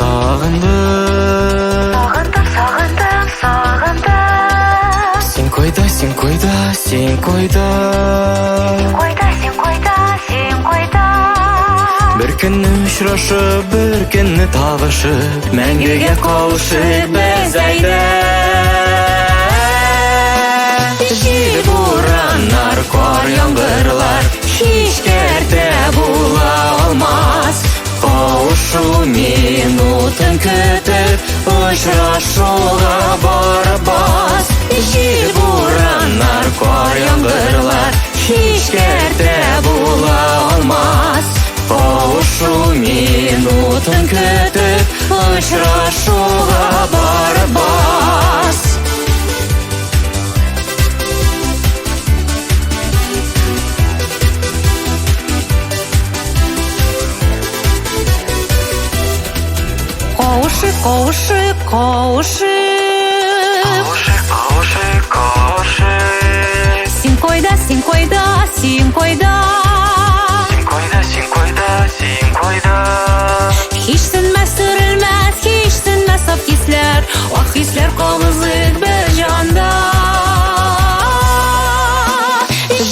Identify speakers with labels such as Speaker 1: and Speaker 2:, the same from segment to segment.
Speaker 1: Сагындым.
Speaker 2: Сагындым, сагындым, сагындым.
Speaker 1: Син кайда, син кайда, син кайда?
Speaker 2: Син кайда, син кайда, син кайда?
Speaker 1: Бер көнне очрашып, бер көнне табышып, мәңгегә кавышып без әйдә. Җил бураннар, кар яңгырлар һич кәртә була алмас. Кавышу минутын көтеп, очрашуга барып бас. Җил бураннар, кар яңгырлар һич кәртә була алмас. Кавышу минутын көтеп, очрашуга барып бас.
Speaker 3: Кавышыйк, кавышыйк, кавышыйк.
Speaker 1: Кавышыйк, кавышыйк, кавышыйк.
Speaker 3: Син кайда, син кайда, син кайда?
Speaker 1: Син кайда, син кайда, син кайда?
Speaker 3: Һич сүнмәс, сүрелмәс, һич сүнмәс саф хисләр, ак хисләр кабызыйк бер җанда.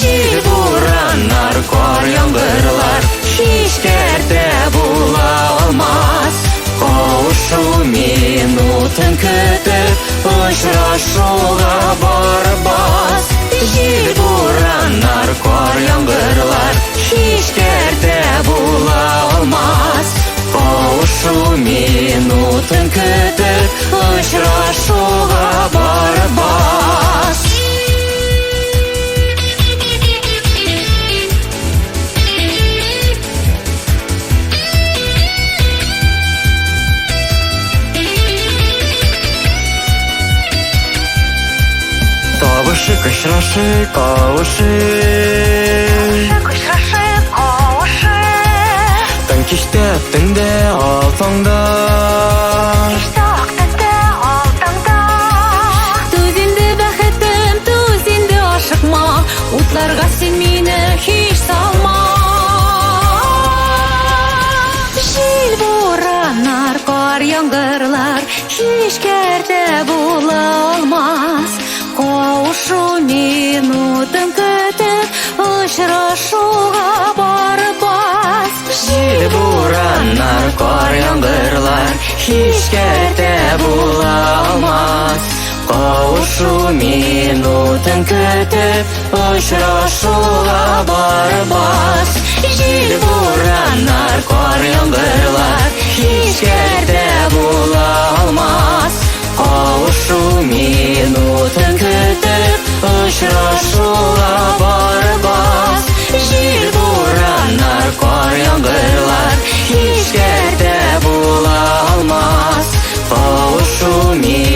Speaker 1: Җил бураннар, кар яңгырлар һич кәртә була алмас. Кавышу минутын көтеп, очрашуга барып бас. Җил бураннар, кар яңгырлар һич кәртә була алмас. Кавышу минутын көтеп, очрашуга барып бас. Табышык, очрашык, кавышык.
Speaker 2: Очрашыйк, кавышыйк.
Speaker 1: Таң кичтә, төндә, ал таңда.
Speaker 2: Кичтә, ак төндә, ал таңда.
Speaker 3: Түз инде, бәхетем, түз инде, ашыкма, утларга син мине һич салма. Җил бураннар, кар яңгырлар һич кәртә була алмас. Кавышу минутын көтеп, очрашуга барып бас.
Speaker 1: Җил бураннар, кар яңгырлар һич кәртә була алмас. Кавышу минутын көтеп, очрашуга барып бас. Җил бураннар, кар яңгырлар һич кәртә була алмас. Кавышу минутын көтеп, очрашуга барып бас. Җил бураннар, кар яңгырлар һич кәртә була алмас. Кавышу минутын